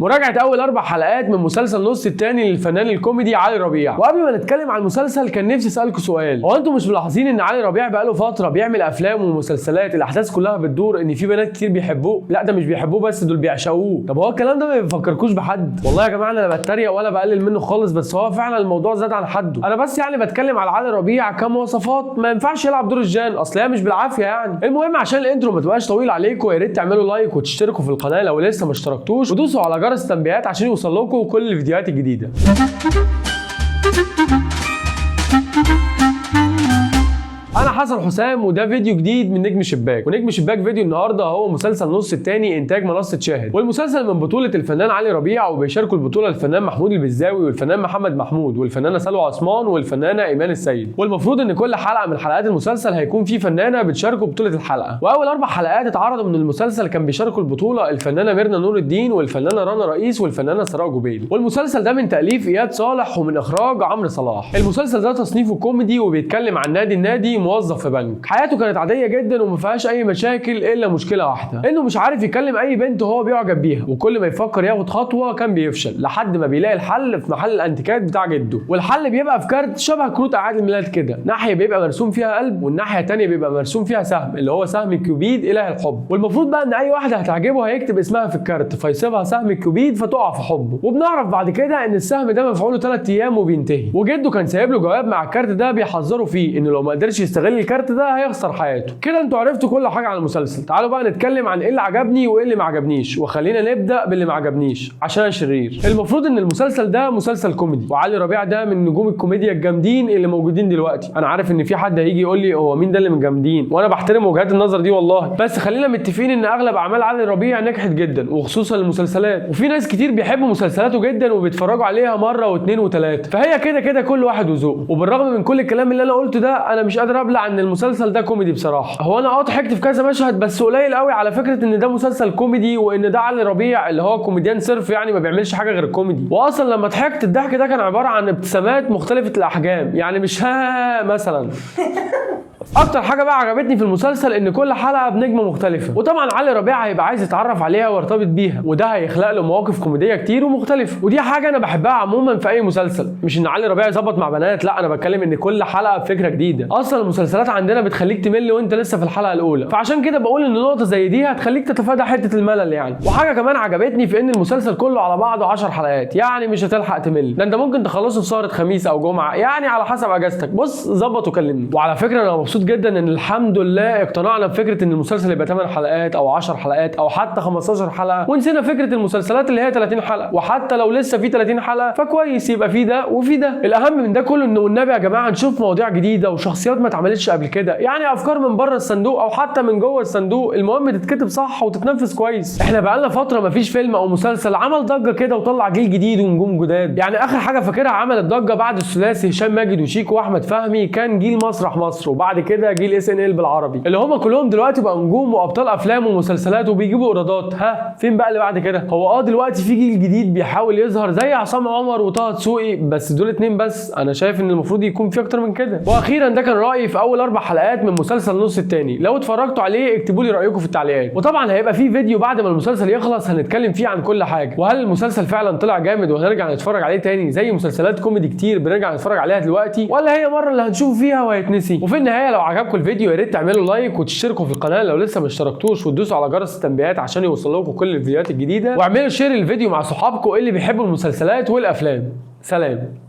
مراجعة أول 4 حلقات من مسلسل نص التاني للفنان الكوميدي علي ربيع. وقبل ما نتكلم عن المسلسل كان نفسي أسألكوا سؤال، هو أنتم مش ملاحظين إن علي ربيع بقاله فترة بيعمل أفلام ومسلسلات الأحداث كلها بتدور إن في بنات كتير بيحبوه؟ لا ده مش بيحبوه بس، دول بيعشقوه. طب هو الكلام ده ما بيفكركوش بحد؟ والله يا جماعة أنا لا بتريق ولا بقلل منه خالص، بس هو فعلا الموضوع زاد عن حده. أنا بس يعني بتكلم على علي ربيع كمواصفات ما ينفعش يلعب دور الجان، أصل هي مش بالعافية يعني. المهم عشان ال intro ما تبقاش طويل عليكم، يا ريت تعملوا like وتشتركوا في القناة لو لسه ما اشتركتوش، ودوسوا على جرس التنبيهات عشان يوصل لكم كل الفيديوهات الجديدة. انا حسن حسام وده فيديو جديد من نجم شباك. ونجم شباك فيديو النهارده هو مسلسل نص التاني انتاج منصة شاهد، والمسلسل من بطوله الفنان علي ربيع، وبيشاركوا البطولة الفنان محمود البزاوي والفنان محمد محمود والفنانه سلوى عثمان والفنانه ايمان السيد. والمفروض ان كل حلقة من حلقات المسلسل هيكون في فنانة بتشاركوا بطوله الحلقة. واول 4 حلقات اتعرضوا من المسلسل كان بيشاركوا البطولة الفنانة ميرنا نور الدين والفنانه رنا رئيس والفنانه سراء جبيل. والمسلسل ده من تاليف اياد صالح ومن اخراج عمرو صلاح. المسلسل ده تصنيفه كوميدي وبيتكلم عن نادي النادي موظف في بنك، حياته كانت عادية جدا وما فيهاش اي مشاكل الا مشكلة واحدة، انه مش عارف يكلم اي بنت وهو بيعجب بيها، وكل ما يفكر ياخد خطوة كان بيفشل لحد ما بيلاقي الحل في محل الانتيكات بتاع جده. والحل بيبقى في كارت شبه كروت اعياد الميلاد كده، ناحية بيبقى مرسوم فيها قلب والناحية الثانية بيبقى مرسوم فيها سهم اللي هو سهم كيوبيد اله الحب. والمفروض بقى ان اي واحدة هتعجبه هيكتب اسمها في الكارت فيصيبها سهم كيوبيد فتقع في حبه. وبنعرف بعد كده ان السهم ده مفعوله 3 ايام وبينتهي، وجده كان سايب له جواب مع الكارت ده بيحذره فيه انه لو ما قدرش يستغل الكارت ده هيخسر حياته. كده انتوا عرفتوا كل حاجة عن المسلسل، تعالوا بقى نتكلم عن ايه اللي عجبني وايه اللي ما عجبنيش. وخلينا نبدا باللي ما عجبنيش عشان انا شرير. المفروض ان المسلسل ده مسلسل كوميدي، وعلي ربيع ده من نجوم الكوميديا الجامدين اللي موجودين دلوقتي. انا عارف ان في حد هيجي يقول لي هو مين ده اللي من جامدين، وانا بحترم وجهات النظر دي والله، بس خلينا متفقين ان اغلب اعمال علي ربيع نجحت جدا وخصوصا المسلسلات، وفي ناس كتير بيحبوا مسلسلاته جدا وبيتفرجوا عليها مرة واثنين وثلاثة، فهي كده كده كل واحد وذوقه. وبالرغم من كل الكلام اللي انا قلته ده، انا مش قادر ابلع ان المسلسل ده كوميدي بصراحة. هو انا ضحكت في كذا مشهد بس قليل قوي على فكرة ان ده مسلسل كوميدي وان ده علي ربيع اللي هو كوميديان صرف، يعني ما بيعملش حاجة غير الكوميدي. واصلا لما ضحكت الضحك ده كان عبارة عن ابتسامات مختلفة الاحجام، يعني مش ها مثلا. اكتر حاجة بقى عجبتني في المسلسل ان كل حلقة بنجمه مختلفة، وطبعا علي ربيع هيبقى عايز يتعرف عليها ويرتبط بيها، وده هيخلق له مواقف كوميدية كتير ومختلفة. ودي حاجة انا بحبها عموما في اي مسلسل، مش ان علي ربيع يظبط مع بنات، لا انا بتكلم ان كل حلقة بفكره جديدة. اصلا المسلسلات عندنا بتخليك تمل وانت لسه في الحلقة الاولى، فعشان كده بقول ان نقطة زي دي هتخليك تتفادى حتة الملل يعني. وحاجه كمان عجبتني في ان المسلسل كله على بعضه 10 حلقات، يعني مش هتلحق تمل، ده انت ممكن تخلصه في سهره خميس او جمعه، يعني على حسب اجازتك. بص ظبط وكلمني. وعلى فكرة انا مبسوط جدا ان الحمد لله اقتنعنا بفكره ان المسلسل يبقى 8 حلقات او 10 حلقات او حتى 15 حلقة، ونسينا فكرة المسلسلات اللي هي 30 حلقة. وحتى لو لسه في 30 حلقة فكويس، يبقى في ده وفي ده. الاهم من ده كله انه والنبي يا جماعة نشوف مواضيع جديدة وشخصيات ما اتعملتش قبل كده، يعني افكار من بره الصندوق او حتى من جوه الصندوق، المهم تتكتب صح وتتنفذ كويس. احنا بقالنا فترة ما فيش فيلم او مسلسل عمل ضجه كده وطلع جيل جديد ونجوم جداد. يعني اخر حاجة فاكرها عملت ضجه بعد الثلاثي هشام ماجد وشيكو واحمد فهمي كان جيل مسرح مصر، وبعد كده جيل SNL بالعربي، اللي هم كلهم دلوقتي بقوا نجوم وابطال افلام ومسلسلات وبيجيبوا ايرادات. ها فين بقى اللي بعد كده؟ هو دلوقتي في جيل جديد بيحاول يظهر زي عصام عمر وطه دسوقي، بس دول اتنين بس. انا شايف ان المفروض يكون في اكتر من كده. واخيرا ده كان رايي في اول 4 حلقات من مسلسل نص التاني. لو اتفرجتوا عليه اكتبوا لي رايكم في التعليقات، وطبعا هيبقى في فيديو بعد ما المسلسل يخلص هنتكلم فيه عن كل حاجة، وهل المسلسل فعلا طلع جامد وهنرجع نتفرج عليه تاني زي مسلسلات كوميدي كتير بنرجع نتفرج عليها دلوقتي، ولا هي مرة اللي هنشوف فيها وهيتنسي. وفي النهاية لو عجبكم الفيديو يا ريت تعملوا like وتشتركوا في القناة لو لسه ما اشتركتوش، وتدوسوا على جرس التنبيهات عشان يوصل لكم كل الفيديوهات الجديدة، واعملوا share الفيديو مع صحابكم اللي بيحبوا المسلسلات والافلام. سلام.